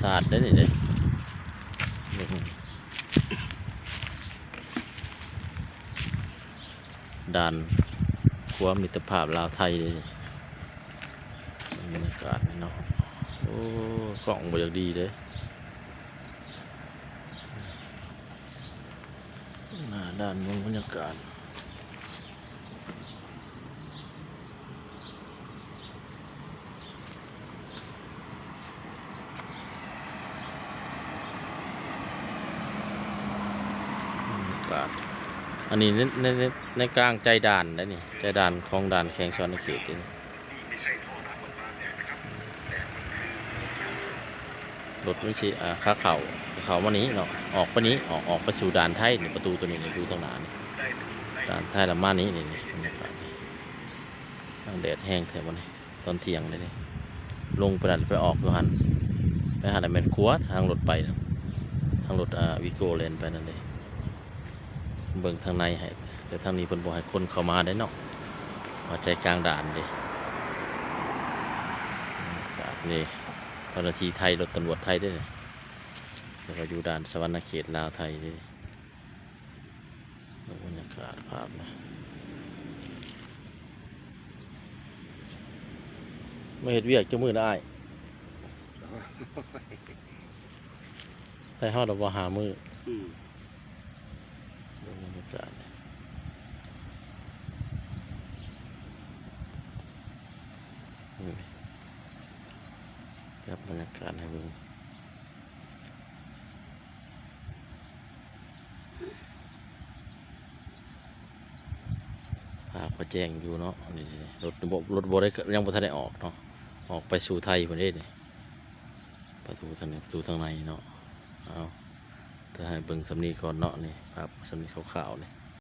ສາດເດ້ນີ້ເດ້ ເບິ່ງດ່ານຂົວມິດຕະພາບລາວໄທເດ້ນີ້ ເບິ່ງບັນຍາກາດນີ້ເນາະ. ໂອ້ ກ້ອງບໍ່ຢາກດີເດ້ ໜ້າດ່ານ ເບິ່ງບັນຍາກາດ ບັນຍາກາດ ອັນນີ້ໃນ ໃນ ໃນ ໃນກາງໃຈດ່ານໄດ໋ນີ້ ໃຈດ່ານຂອງດ່ານແຂວງສະຫວັນນະເຂດເດ້ນີ້. ລົດມັນຊິ ອ່າ ຂາເຂົ້າ ເຂົ້າມານີ້ເນາະ ອອກໄປນີ້ ອອກ ອອກໄປສູ່ດ່ານໄທນີ້ ປະຕູໂຕນີ້ ປະຕູທາງໜ້ານີ້ ດ່ານໄທລະມານີ້ ນີ້ ນີ້ ບັນຍາກາດນີ້ ທາງແດດແຮງແທ້ມື້ນີ້ ຕອນທ່ຽງເດ້ນີ້ ລົງໄປນັ້ນໄປອອກຢູ່ຫັ້ນ ໄປຫັ້ນນະແມ່ນຂົວທາງລົດໄປ ທາງລົດ ອ່າ ວີໂກ້ແລ່ນໄປນັ້ນເດ້. ເບິ່ງທາງໃນໃຫ້ ແຕ່ທາງນີ້ເພິ່ນບໍ່ໃຫ້ຄົນເຂົ້າມາໄດ້ເນາະ ວ່າໃຈກາງດ່ານເດ້. ນີ້ ເຈົ້າໜ້າທີ່ໄທ ລົດຕຳຫຼວດໄທເດ້ນີ້ ແລ້ວກໍຢູ່ດ່ານສະຫວັນນະເຂດລາວໄທເດ້. ເບິ່ງບັນຍາກາດພາບນະ ມາເຮັດວຽກຈັກມື້ລະອ້າຍ? ໄດ້ຮອດແລ້ວບໍ່ ຫ້າມື້? ອືມ ເບິ່ງບັນຍາກາດ ນີ້ ຈັບບັນຍາກາດໃຫ້ເບິ່ງ ພາບກໍແຈ້ງຢູ່ເນາະ. ນີ້ ລົດບໍ່ ລົດບໍ່ໄດ້ ຍັງບໍ່ທັນໄດ້ອອກເນາະ ອອກໄປສູ່ໄທພຸ້ນເດ້ນີ້. ປະຕູທາງນີ້ ປະຕູທາງໃນເນາະ. ເອົາ ແຕ່ໃຫ້ເບິ່ງສ່ຳນີ້ກ່ອນເນາະ ນີ້ ພາບສ່ຳນີ້ຄາວໆນີ້.